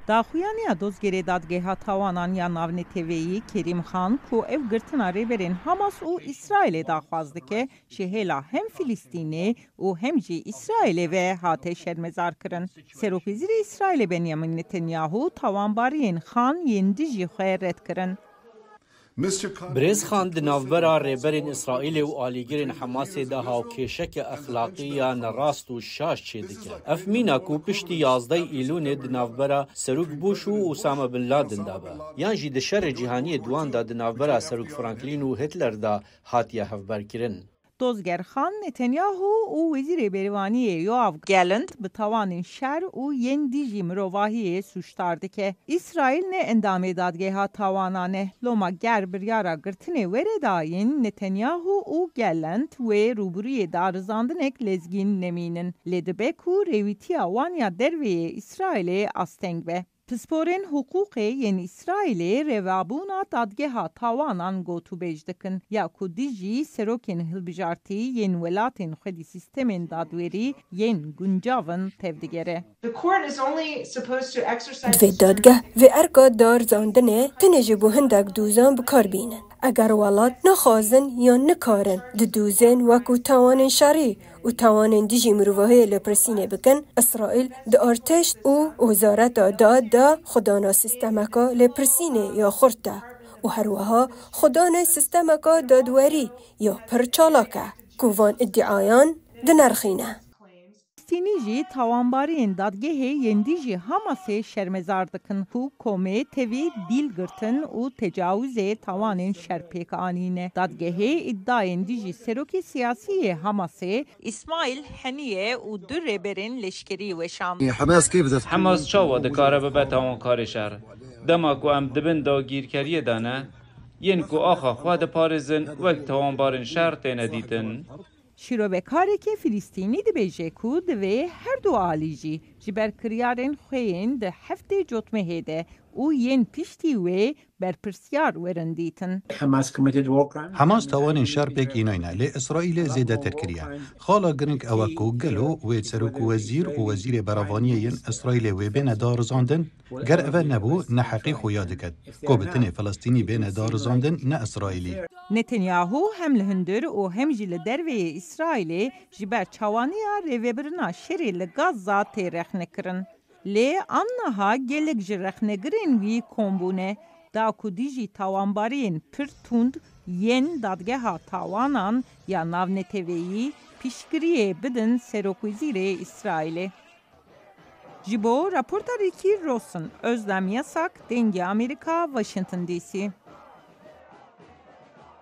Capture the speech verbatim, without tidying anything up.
Daxuyaniya dozgerê dadgeha tawanan ya navneteweyî Kerîm Xan ku ew girtina rêberên Hamas û Îsraîlê daxwaz dike, ji hêla hem Filistînê û hem jî Îsraîlê ve hate şermezarkirin. Serokwezîrê Îsraîlê Benyamin Netanyahu tawanbariyên Xan yên dijî xwe red kirin. Birêz Xan di navbera rêberên Îsraîlê û alîgirên Hamasê de hawkêşeke exlaqî ya nerast û şaş çêdike. Ev mîna ku piştî yazdeh Îlûnê di navbera Serok Bush û Osama Bin Laden de be, yan jî di şerê cîhaniyê duan de di navbera Serok Franklin û Hitler de hatiye hevberkirin. Dozger Xan Netanyahu û Wezîrê Berêvaniyê Yoav Gallant bi tawanên şer û yên dijî mirovahiyê sûcdar dike. Îsraîl ne endamê dadgeha tawanan e. Loma ger biryara girtinê were dayîn, Netanyahu û Gallant wê rûbirûyê darizandinek lezgîn nemînin. Lê dibe ku rêwîtiya wan ya derveyê Îsraîlê asteng be. Pisporên hiqûqê yên Îsraîlê revabûna dadgeha tawanan gotûbêj dikin, ya ku dijî serokên hilbijartî yên welatên xwedî sîstemên dadwerî yên guncav in tevdigere. Divê dadgeh vê erka darizandinê tenê ji bo hindek dozan bi kar bînin. Eger welat naxwazin yan nikarin di dozên wekû tawanên şerî û tawanên dijî mirovahiyê lêpirsînê bikin, Îsraîl di artêş û wezareta dad de xwedana sîstemeka lêpirsînê ya xurt e û her wiha xwedanê sîstemeka dadwerî ya pir çalak e ku van îdiayan dinirxîne. Filistînî jî tawanbariyên dadgehê yên dijî Hamasê şermezar dikin ku komê tevî dîl girtin û tecawizê tawanên şer pêk anîne. Dadgehê îdiayên dijî serokê siyasî yê Hamasê Îsmaîl Heniyeh û du rêberên leşkerî weşand. Hamas çawa dikare bibe tawankarê şer? Dema ku em di bin dagîrkeriyê de ne, yên ku axa xwe diparêzin wek tawanbarên şer têne dîtin. Şîrovekareke Filistînî dibêje ku divê her du alî jî ji ber kiryarên xwe yên di heftê cotmehê de û yên piştî wê berpirsiyar werin dîtin. Hamas tawanên şer pêk înayne, lê Îsraîlê zêdetir kiriye. Xala giring ew e ku gelo wê serok û wezîr û wezîrê berevaniyê yên Îsraîlê wê bêne darizandin? Ger eve nebû, neheqî xuya diket. Ku bi tenê Filistînî bêne darizandin, ne Îsraîlî. Netanyahu hem li hundir û hem jî li derveyê Îsraîlê ji ber çawaniya rêvebirina şerê li Gaza tê rexnekirin. Lê anniha gelek ji rexnegirên wî kom bûne, da ku dijî tawanbariyên pir tund yên Dadgeha Tawanan ya Navneteweyî piştgiriyê bidin Serokwezîrê Îsraîlê. Ji bo raporta Ricky Rosen, Özlem Yasak, Dengê Amerîka, Washington D C.